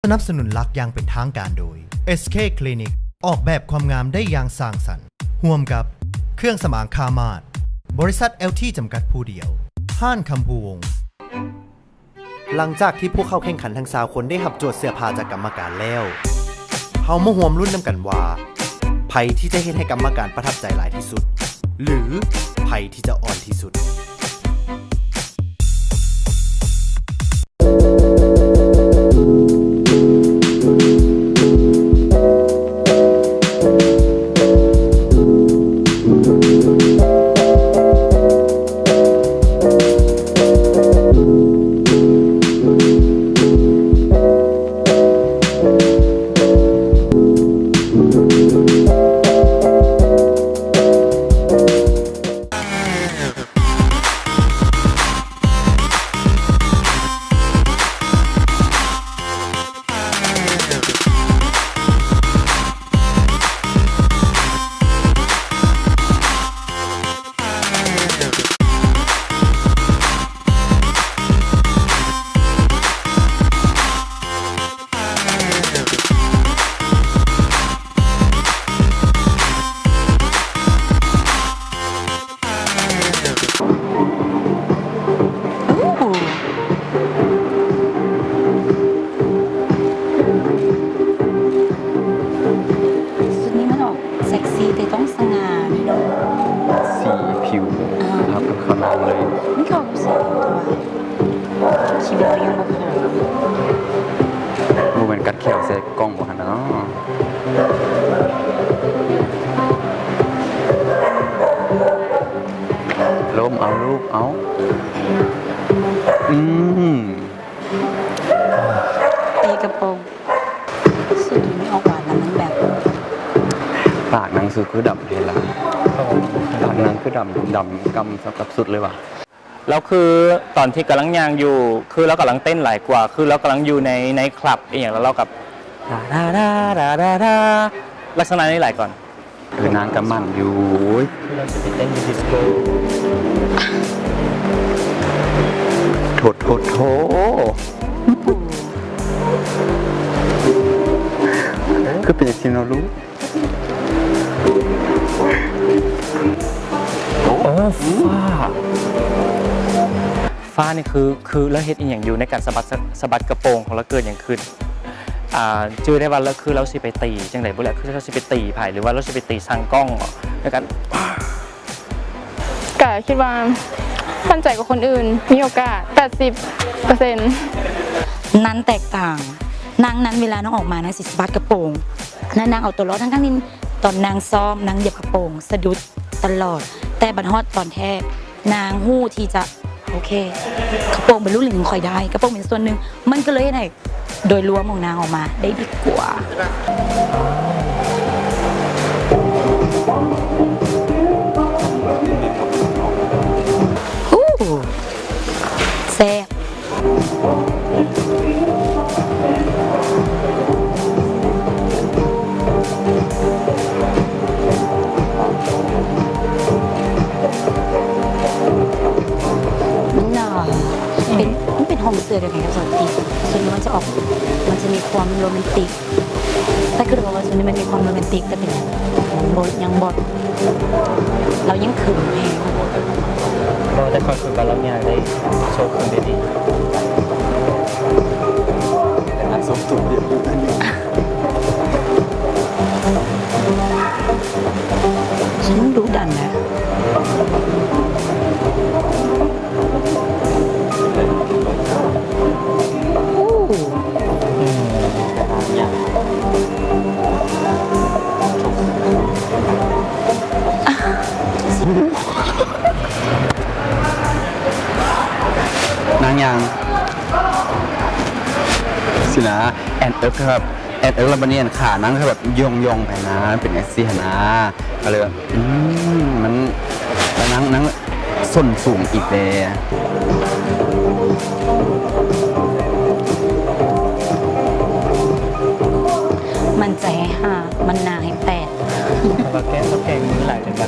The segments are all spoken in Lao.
ສະໜັບສະໜູນຫຼັກຢ່າງເປັນທາງການໂດຍ ເອສເຄ ຄລີນິກ ອອກແບບຄວາມງາມໄດ້ຢ່າງສ້າງສັນ ຮ່ວມກັບເຄື່ອງສຳອາງຄາມາດ ບໍລິສັດ ແອລທີ ຈຳກັດຜູ້ດຽວ ຮ້ານຄຳພູວົງ. ຫຼັງຈາກທີ່ຜູ້ເຂົ້າແຂ່ງຂັນທັງຊາວຄົນໄດ້ຮັບໂຈດເສື້ອຜ້າຈາກກຳມະການແລ້ວ, ເຮົາມາຮ່ວມລຸ້ນນຳກັນວ່າ ໃຜທີ່ຈະເຮັດໃຫ້ກຳມະການປະທັບໃຈຫຼາຍທີ່ສຸດ ຫຼື ໃຜທີ່ຈະອ່ອນທີ່ສຸດ. ຊຸດນີ້ມັນອອກເຊັກຊີ ແຕ່ຕ້ອງສະຫງ່າເນາະ ສີຜິວ ອ່າ ຮັບກັບຂາວນາງເລີຍ ມັນເຂົ້າກັບສີຜິວຕົວະ ຊີວິດເຮົາຍັງບໍ່ເຄີຍ ບໍ່ແມ່ນກັດແຂ້ວໃສ່ ກ້ອງບໍ່ຫັ້ນນະເນາະ ລົມເອົາລູກເອົາ ອືມ ຕີກະໂປງ ສຸດນີ້ອອກມາແລ້ວມັນແບບ ປາກນາງຄື ຄືດຳແທ້ລະ ປາກນາງຄືດຳ ດຳກ່ຳເທົ່າກັບສຸດເລີຍວ່າ. ແລ້ວຄືຕອນທີ່ກຳລັງຍ່າງຢູ່ ຄືລາວກຳລັງເຕັ້ນຫຼາຍກວ່າ ຄືລາວກຳລັງຢູ່ໃນ ໃນຄລັບອີ່ຫຍັງ ແລ້ວລາວກັບ ດາດາດາດາດາ ລັກສະນະນີ້ຫຼາຍກ່ອນ ຄືນາງກະໝັ້ນຢູ່ ຄືລາວຊິໄປເຕັ້ນຢູ່ດິສໂກ້ ໂຖ ໂຖ ໂຖ ຄືເປັນຈັ່ງຊີ້ເນາະລູກ. ໂອ້ ຟ້າ ຟ້ານີ້ຄື ຄືລາວເຮັດອີ່ຫຍັງຢູ່ໃນການສະບັດ ສະ ສະບັດກະໂປງຂອງລາວ ເກີດຫຍັງຂຶ້ນ? ອ່າ ຈື່ໄດ້ວ່າລາວ ຄືລາວຊິໄປຕີຈັ່ງໃດບໍ່ແຫຼະ ຄືລາວຊິໄປຕີໃຜ ຫຼືວ່າລາວຊິໄປຕີຊ່າງກ້ອງບໍ ໃນການ ກະຄິດວ່າໝັ້ນໃຈກວ່າຄົນອື່ນ ມີໂອກາດແປດສິບເປີເຊັນ. ນັ້ນແຕກຕ່າງ ນາງນັ້ນເວລານາງອອກມາ ນາງຊິສະບັດກະໂປງ ແລະ ນາງເອົາຕົວລອດ ທັງໆທີ່ຕອນນາງຊ້ອມ ນາງຢຽບກະໂປງສະດຸດຕະຫຼອດ ແຕ່ບັດຮອດຕອນແທ້ ນາງຮູ້ທີ່ຈະ ໂອເຄ ກະໂປງເປັນລູກຫຼິ້ນຂອງຂ້ອຍໄດ້ ກະໂປງເປັນສ່ວນໜຶ່ງ ມັນກໍເລີຍເຮັດໃຫ້ ໂດຍລວມຂອງນາງອອກມາໄດ້ດີກວ່າ. ໂອ້ ແຊບ. ມັນໜາ ເປັນ ມັນເປັນຫ້ອງເສື້ອແບບໃດກັບສອງຕີ ສ່ວນໃຫຍ່ມັນຈະອອກ ມັນຈະມີຄວາມໂຣແມນຕິກ ແຕ່ຄືເຮົາວ່າຊ່ວງນີ້ມັນມີຄວາມໂຣແມນຕິກ ແຕ່ເປັນຫຍັງ ຍັງບໍ່ ຍັງບໍ່ ລາວຍັງຂຶມແຮງ ບໍ່ ແຕ່ຂ້ອຍຄືວ່າລາວຍ່າງໄດ້ໂຊຂຶ້ນໄດ້ດີ ແຕ່ງານສົມທຸນຢູ່ ອັນນີ້ ມັນດຸດັນນະ. ນາງຍ່າງ ຊີ້ນະ ແອນເອິກແບບ ແອນເອິກ ແລ້ວບັດນີ້ ອັນ ຂານາງຄືແບບຢ່ອງໆໄປນະ ເປັນຈັ່ງຊີ້ຫັ້ນນະ ກໍເລີຍແບບ ອືມ ມັນ ແລ້ວນາງ ນາງສົ້ນສູງອີກແດ່ ໝັ້ນໃຈໃຫ້ຫ້າ ໝັ້ນໜາໃຫ້ແປດ ແຕ່ວ່າແກ້ງ ແກ້ງມືຫຼາຍ ແຕ່ກະ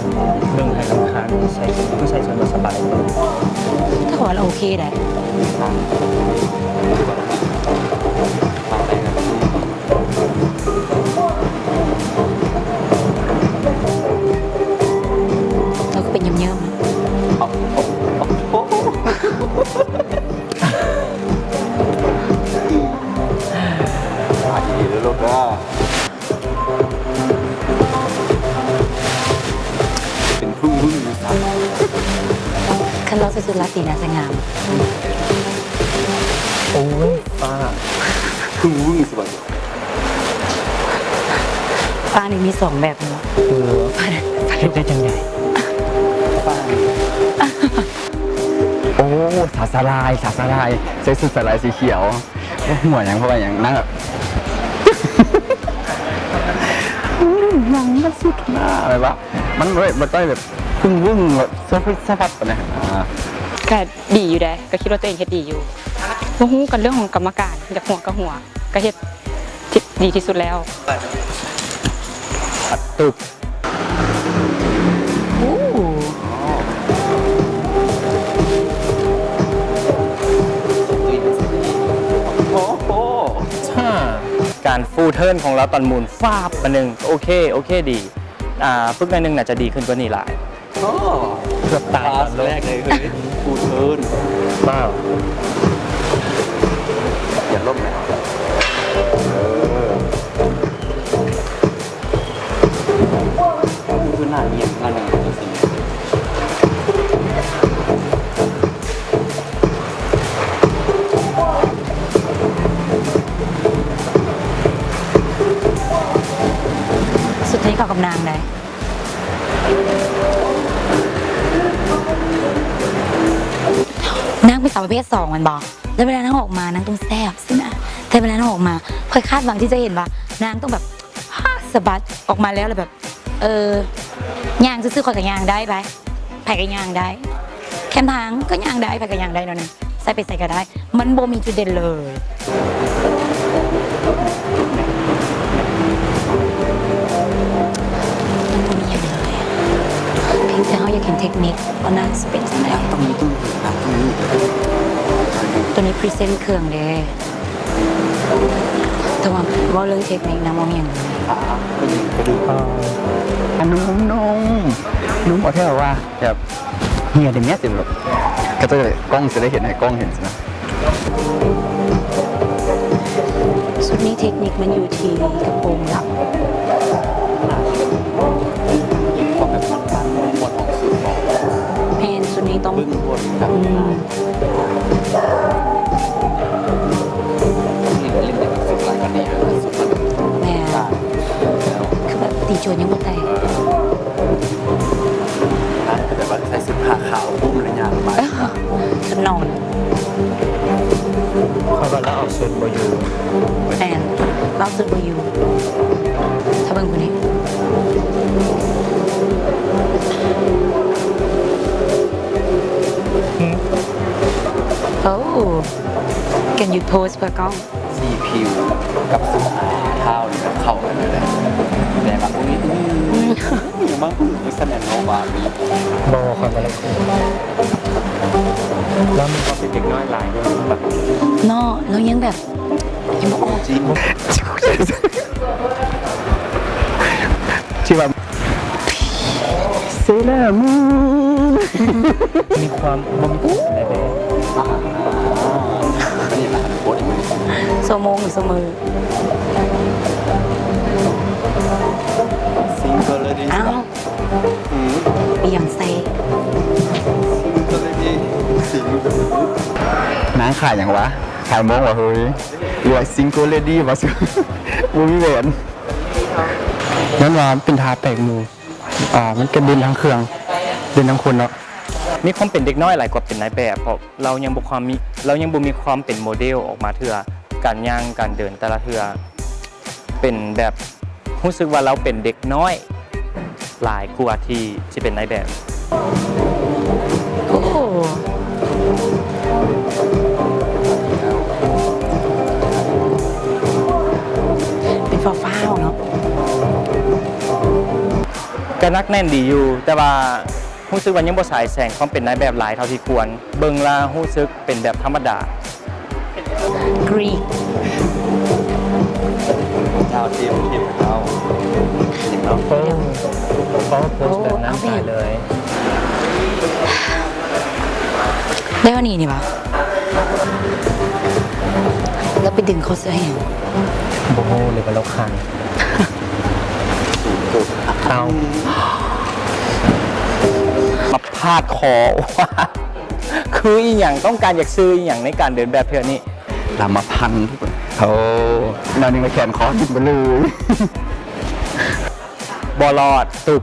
ເບິ່ງໃຫ້ລຳຄານ ໃສ່ ໃສ່ສ່ວນບໍ່ສະບາຍ ແຕ່ວ່າລາວໂອເຄໄດ໋. ມາໄປແບບ ລົດວ່າ ເປັນຫຶ່ງໆຢູ່ຊັ້ນ. ຄັນລາວໃສ່ຊຸດລາຕີໜ້າຈະງາມ. ໂອ້ຍ ປ້າ ຫຶ່ງໆ ສະບາຍ. ປ້ານີ້ມີສອງແບບເນາະ. ເອີ ເຮັດໄດ້ຈັ່ງໃດ? ປ້າ ໂອ້ ສາວສາລາຍ ສາວສາລາຍ ໃສ່ຊຸດສາລາຍສີຂຽວ. ຫົວຫຍັງ ເພາະວ່າຫຍັງ ນາງແບບ ຫຍັງມັນສຸດໜ້າ ແບບວ່າ ມັນບໍ່ໄດ້ ບໍ່ຕ້ອງແບບ ວຶ້ງໆ ແບບ ສະພັດ ສະພັດປານໃດ. ອ່າ ກະດີຢູ່ເດ ກະຄິດວ່າຕົວເອງເຮັດດີຢູ່. ບໍ່ຮູ້ ກະເລື່ອງຂອງກຳມະການ ຢາກຫົວກະຫົວ ກະເຮັດທີ່ດີທີ່ສຸດແລ້ວ. ອັດຕຶບ. ໂອ້ ໂອ້ໂຫ ການຟູເທີນຂອງລາວຕອນໝູນຟາບບາດໜຶ່ງ ໂອເຄ ໂອເຄດີ. ອ່າ ຝຶກໜ້ອຍໜຶ່ງໜ້າຈະດີຂຶ້ນກວ່ານີ້ຫຼາຍ. ໂອ້ ເກືອບຕາຍຕອນລົງ ແລກເລີຍເຮີ້ຍ ກູເທີນ ວ້າວ ຢ່າລົ້ມນະ. ເອີ ຄືໜ້າງຽງ ໜ້າໜຶ່ງ ສຸດທ້າຍເຂົ້າກັບນາງໃດ. ນາງເປັນສາວປະເພດສອງແມ່ນບໍ່? ແລ້ວເວລານາງອອກມາ ນາງຕ້ອງແຊບຊີ້ນະ. ແຕ່ເວລານາງອອກມາ ຂ້ອຍຄາດຫວັງທີ່ຈະເຫັນວ່າ ນາງຕ້ອງແບບ ສະບັດອອກມາແລ້ວ ແລ້ວແບບ ເອີ ຍ່າງຊື່ໆ ຂ້ອຍກໍຍ່າງໄດ້ ໄປ ໃຜກໍຍ່າງໄດ້ ແຄມທາງກໍຍ່າງໄດ້ ໃຜກໍຍ່າງໄດ້ແນວນັ້ນ ໃສ່ໄປໃສກໍໄດ້ ມັນບໍ່ມີຈຸດເດັ່ນເລີຍ. ມັນບໍ່ມີຫຍັງເລີຍ ພຽງແຕ່ເຮົາຢາກເຫັນເທັກນິກວ່ານາງຊິເປັນຈັ່ງໃດ. ຕ້ອງມີ ຕ້ອງມີ ຕ້ອງມີ ໂຕນີ້ພຣີເຊັນເຄື່ອງເດ້. ແຕ່ວ່າເວົ້າເລື່ອງເທັກນິກນຳ ບໍ່ມີຫຍັງເລີຍ. ອ່າ ເປັນຫຍັງກະດູກ ອ່າ ນຸ່ມໆ ນຸ່ມເອົາແທ້ວ່າ ແບບ ເຫື່ອເດ ເໝຍ ຊິແບບ ເຂົາເຈົ້າ ກ້ອງຊິໄດ້ເຫັນ ໃຫ້ກ້ອງເຫັນຊີ້ນະ. ຊຸດນີ້ເທັກນິກມັນຢູ່ທີ່ກະໂປງຫຼັງ. ຄວາມແບບມັນໆ ມ່ວນໆ ຂອງຊຸດບໍ? ແມ່ນ ຊຸດນີ້ຕ້ອງ ເບິ່ງບົດ ອືມ. ແມ່ນ ຄືແບບຕີໂຈດຍັງບໍ່ແຕກ. ນັ້ນຄືແບບວ່າໃສ່ຊຸດຜ້າຂາວ ປຸ້ມ ແລ້ວຍ່າງໄປ ຊຸດນອນ. ເຂົາວ່າລາວເອົາຊຸດບໍ່ຢູ່. ແມ່ນ ລາວເອົາຊຸດບໍ່ຢູ່. ຖ້າເບິ່ງຜູ້ນີ້ ຫືມ ໂອ້ Can you pose ເພື່ອກ້ອງ? ສີຜິວກັບຊຸດຜ້າຂາວນີ້ມັນເຂົ້າກັນຢູ່ແລ້ວ ແຕ່ວ່າ ອຸ້ຍ ອຸ້ຍ ອືມ ຫຍັງມັນຄືສະແໜ້ນເນາະ ບາດນີ້. ບໍ່ ຂ້ອຍບໍ່ໄດ້ ລາວມີຄວາມເປັນເດັກນ້ອຍຫຼາຍຢູ່ ເນາະ ລາວຍັງແບບ ຍັງບໍ່ອອກ ຈິງ ທີ່ວ່າ ເຊເລີມູນ ມີຄວາມບໍ່ມີໃດແບບ ອ່າ ອັນນີ້ລະ ໂຄດອີກມື້ ຊົ່ວໂມງ ຊົ່ວໂມງ ຊິງເກິນເລີຍດີ ອ້າວ ອືມ ບີຢອນເຊ ຊິງເກິນເລີຍດີ ຊິງເກີນ ນາງຂາຍຫຍັງວະ? ຂາຍໂມງວະເຮີ້ຍ ຫຼືວ່າ Single Lady ວະ ບໍ່ມີແຫວນ ຍ້ອນວ່າມັນເປັນທ່າແປກໝູ່ ອ່າ ມັນກະເດັ່ນທາງເຄື່ອງ ເດັ່ນທາງຄົນເນາະ. ມີຄວາມເປັນເດັກນ້ອຍຫຼາຍກວ່າເປັນນາຍແບບ ເພາະລາວຍັງບໍ່ຄວາມມີ ລາວຍັງບໍ່ມີຄວາມເປັນໂມເດວອອກມາເທື່ອ ການຍ່າງ ການເດີນແຕ່ລະເທື່ອ ເປັນແບບ ຮູ້ສຶກວ່າລາວເປັນເດັກນ້ອຍຫຼາຍກວ່າທີ່ຊິເປັນນາຍແບບ. ໂອ້ ເປັນຟ້າວໆເນາະ. ກະໜັກແໜ້ນດີຢູ່ ແຕ່ວ່າ ຮູ້ສຶກວ່າຍັງບໍ່ສາຍແສງຄວາມເປັນນາຍແບບຫຼາຍເທົ່າທີ່ຄວນ. ເບິ່ງລະຮູ້ສຶກເປັນແບບທຳມະດາ. ກຣີກ ເຈົ້າທີມ ທີມເຂົາເຈົ້າ ເຫັນເນາະ. ໂອ້ ໂອ້ ໂພສແບບນັ້ນຕາຍເລີຍ. ໄດ້ວ່ານີ້ນີ້ຫວາ? ແລ້ວໄປດຶງຄໍເສື້ອໃຫ້ຫຍັງ? ບໍ່ຮູ້ເລີຍວ່າລາວຄັນ. ເອົາ ມາພາດຄໍວ່າ ຄືອີ່ຫຍັງ? ຕ້ອງການຢາກສື່ອີ່ຫຍັງໃນການເດີນແບບເທື່ອນີ້? ລາມາພັນ. ໂອ້ ໜ້ອຍໜຶ່ງລະແຂນຄໍຖິ້ມໄປເລີຍ. ບໍ່ລອດ. ຕຸບ.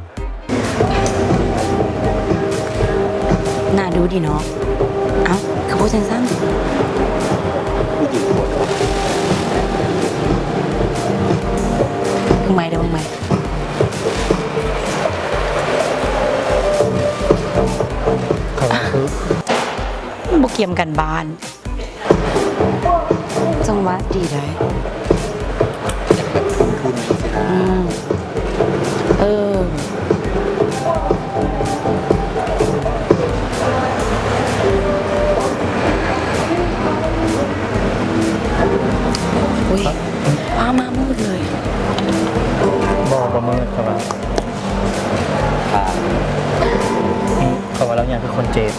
ໜ້າດູດີເນາະ. ເອົ້າ ຄືບໍ່ຊັ້ນຊັ້ນ? ເບິ່ງໃໝ່ເດີ້ ເບິ່ງໃໝ່. ເຂົາວ່າຄື ບໍ່ກຽມກັນບ້ານ. ຈັງຫວະດີໄດ໋. ອືມ ເອີ ອຸ້ຍ ຟ້າມາມືດເລີຍ. ບໍ່ ບໍ່ມືດ ເຂົາວ່າ ເຂົາວ່າລາວຍ່າງຄືຄົນເຈັບ.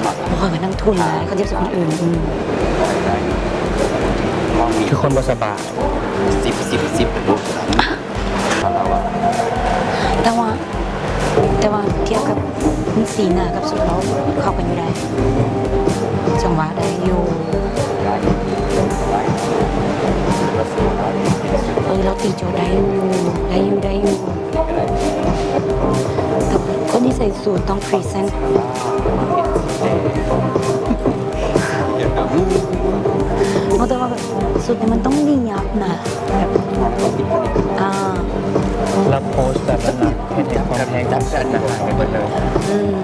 ບໍ່ຄ່ອຍວ່ານັກທຸນນະ ເຂົາເຈັບໃສ່ຄົນອື່ນ. ອືມ ຄືຄົນບໍ່ສະບາຍ. ສິບ ສິບ ສິບ ແຕ່ວ່າ ແຕ່ວ່າທຽບກັບສີໜ້າກັບສຸດລາວ ເຂົ້າກັນຢູ່ໄດ໋. ຈັງຫວະໄດ້ຢູ່. ເອີ ລາວຕີໂຈດໄດ້ຢູ່ ໄດ້ຢູ່ ໄດ້ຢູ່. ແຕ່ຄົນທີ່ໃສ່ສູດຕ້ອງພຣີເຊັນ. ເອົາແຕ່ວ່າແບບຊຸດນີ້ມັນຕ້ອງລຽບນະ ແບບ ອ່າ ລະໂພສແບບນັ້ນນະ ເຮັດໃຫ້ຄວາມແພງຂອງຊຸດນະຫາຍໄປເບິດເລີຍ. ອືມ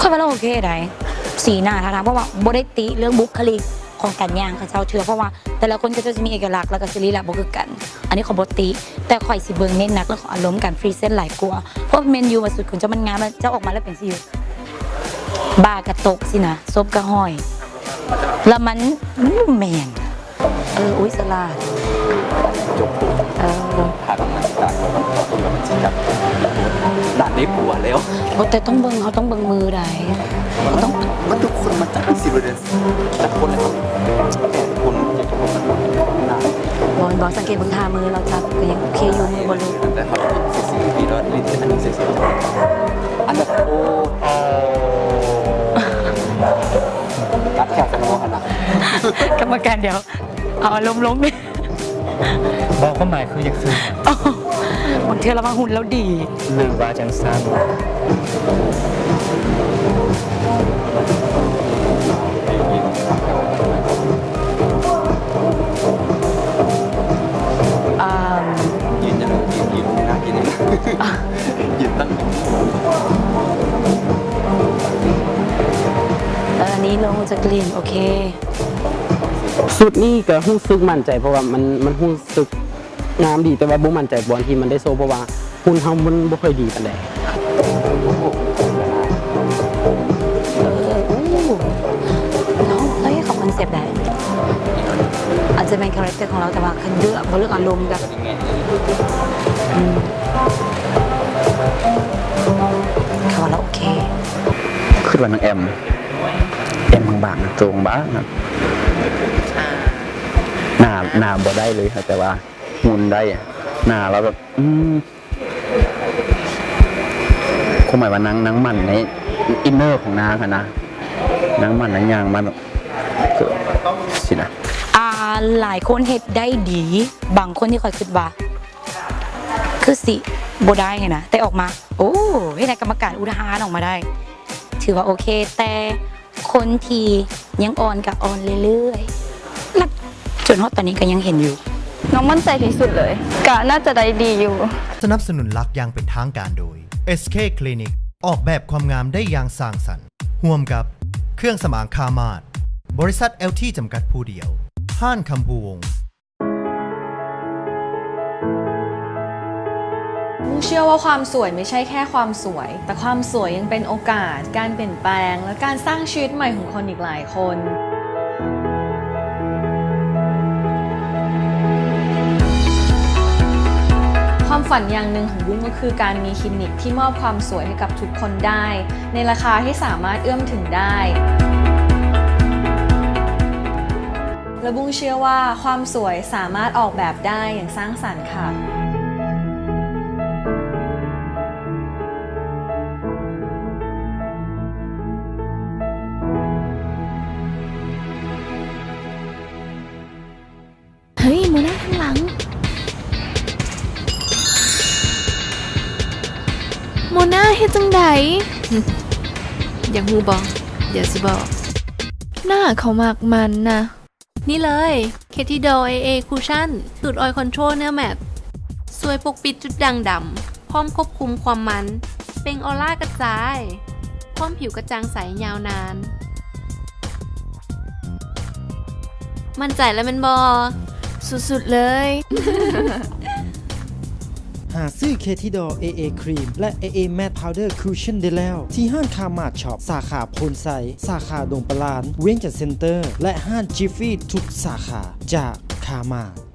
ຂ້ອຍວ່າລາວໂອເຄໄດ໋ ສີໜ້າທ່າທາງ ເພາະວ່າບໍ່ໄດ້ຕິເລື່ອງບຸກຄະລິກ ຂອງການຍ່າງເຂົາເຈົ້າເທື່ອ ເພາະວ່າແຕ່ລະຄົນເຂົາເຈົ້າຈະມີເອກະລັກ ແລ້ວກໍສະລີລະບໍ່ຄືກັນ. ອັນນີ້ຂ້ອຍບໍ່ຕິ ແຕ່ຂ້ອຍຊິເບິ່ງເນັ້ນໜັກເລື່ອງຂອງອາລົມການພຣີເຊັນຫຼາຍກວ່າ. ເພາະແມ່ນຢູ່ວ່າຊຸດຂອງເຈົ້າມັນງາມ ແລ້ວເຈົ້າອອກມາແລ້ວເປັນຊິຢູ່ ບ່າກະຕົກຊີ້ນະ ສົບກະຫ້ອຍ ແລ້ວມັນ ມັນບໍ່ແມ່ນ. ເອີ ອຸ້ຍ ສະຫຼາດ ຈົບ ເອີ ຖ້າມັນຊິຕາຍ ມັນຊິຈັບ ດ້ານໄດ້ຜົວແລ້ວ. ໂອ້ ແຕ່ຕ້ອງເບິ່ງ ເຮົາຕ້ອງເບິ່ງມືໃດ໋ ເຮົາຕ້ອງ ມັນທຸກຄົນມາຈັບຊິເລີຍເດ້ ຈັບຄົນລະຄົນ ແຕ່ຄົນມັນຈະຈັບຄົນນານ. ບໍ່ ບໍ່ ສັງເກດເບິ່ງທ່າມືລາວຈັບກໍຍັງໂອເຄຢູ່ ມືບໍ່ຫຼຸດ. ແຕ່ເຮົາເຮັດສີ່ສີ່ປີແລ້ວ ອັນນີ້ເຊັກຊີ້ ອັນນັ້ນ ໂອ້ ຕັດແຂ້ວໃສ່ໝໍຫັ້ນນະ. ກຳມະການ ດຽວ ເອົາອາລົມລົງ. ບໍ່ ຄວາມໝາຍຄືຢາກຊື້. ບາງເທື່ອລະວ່າຫຸ່ນລາວດີ ຫຼືວ່າຈັ່ງຊັ້ນ? ອາ ຢືນຈັ່ງໃດ? ຢືນ ຢືນ ນ່າກິນ ຢືນຕັ້ງ. ເອີ ອັນນີ້ລົງຈາກຫຼິ້ນ ໂອເຄ. ຊຸດນີ້ກໍຮູ້ສຶກໝັ້ນໃຈ ເພາະວ່າມັນ ມັນຮູ້ສຶກງາມດີ ແຕ່ວ່າບໍ່ໝັ້ນໃຈບ່ອນທີ່ມັນໄດ້ໂຊ ເພາະວ່າຫຸ່ນເຮົາມັນບໍ່ຄ່ອຍດີປານໃດ. ເອີ ອູ້ ລາວ ລາວເຮັດເຂົ້າຄອນເຊັບໄດ້ ອາດຈະແມ່ນຄາແຣັກເຕີຂອງລາວ ແຕ່ວ່າຄັນເລືອກ ບໍ່ເລືອກອາລົມແບບ ອືມ ເຂົາວ່າລາວໂອເຄ. ຄິດວ່ານາງແອມ ແອມບາງໆ ໂຕບາງໆ ໜ້າ ໜ້າບໍ່ໄດ້ເລີຍ ແຕ່ວ່າຫຸ່ນໄດ້ ໜ້າລາວແບບ ອືມ ຄວາມໝາຍວ່ານາງ ນາງໝັ້ນໃນອິນເນີຂອງນາງຫັ້ນນະ ນາງໝັ້ນນາງຍ່າງມາແບບ ຊິນະ. ອ່າ ຫຼາຍຄົນເຮັດໄດ້ດີ ບາງຄົນທີ່ຂ້ອຍຄິດວ່າ ຄືຊິບໍ່ໄດ້ຫັ້ນນະ ແຕ່ອອກມາ ໂອ້ ເຮັດໃຫ້ກຳມະການອຸທານອອກມາໄດ້ ຖືວ່າໂອເຄ. ແຕ່ຄົນທີ່ຍັງອ່ອນກໍອ່ອນເລື້ອຍໆ ແລ້ວຈົນຮອດຕອນນີ້ກໍຍັງເຫັນຢູ່. ນ້ອງໝັ້ນໃຈທີ່ສຸດເລີຍ ກະໜ້າຈະໄດ້ດີຢູ່. ສະໜັບສະໜູນຫຼັກຢ່າງເປັນທາງການໂດຍ ເອສເຄ ຄລີນິກ ອອກແບບຄວາມງາມໄດ້ຢ່າງສ້າງສັນ ຮ່ວມກັບ ເຄື່ອງສຳອາງຄາມາດ ບໍລິສັດ ແອລທີ ຈຳກັດຜູ້ດຽວ ຮ້ານຄຳພູວົງ. เชื่อว่าความสวยไม่ใช่แค่ความสวย แต่ความสวยยังเป็นโอกาส การเปลี่ยนแปลง และการสร้างชีวิตใหม่ของคนอีกหลายคน. ความส ฝันอย่างหนึ่งของบุ้งก็คือการมีคลินิกที่มอบความสวยให้กับทุกคนได้ ในราคาที่สามารถเอื้อมถึงได้ และบุ้งเชื่อว่าความสวยสามารถออกแบบได้อย่างสร้างสรรค์ค่ะ ເຮີ້ຍ ໂມນາທາງຫຼັງ ໂມນາເຮັດຈັ່ງໃດ? ຢາກຮູ້ບໍ່? ດຽວຊິບອກ. ໜ້າເຂົາມັກມັນນະ. ນີ້ເລີຍ Ketidoll ເອເອ Cushion ສູດ Oil Control ເນື້ອແມັດ ຊ່ວຍປົກປິດຈຸດດ່າງດຳ ພ້ອມຄວບຄຸມຄວາມມັນ ເປັ່ງອອຣາກະຈາຍ ຄວາມຜິວກະຈ່າງໃສຍາວນານ. ໝັ້ນໃຈແລ້ວແມ່ນບໍ່? ສຸດໆເລີຍ. ຫາຊື້ Ketidoll ເອເອ Cream ແລະ ເອເອ Matte Powder Cushion ໄດ້ແລ້ວ ທີ່ຮ້ານ Kmart Shop ສາຂາໂພນໄຊ, ສາຂາດົງປະລານ, ວຽງຈັນ Center ແລະ ຮ້ານ Jiffy ທຸກສາຂາ ຈາກ Kmart.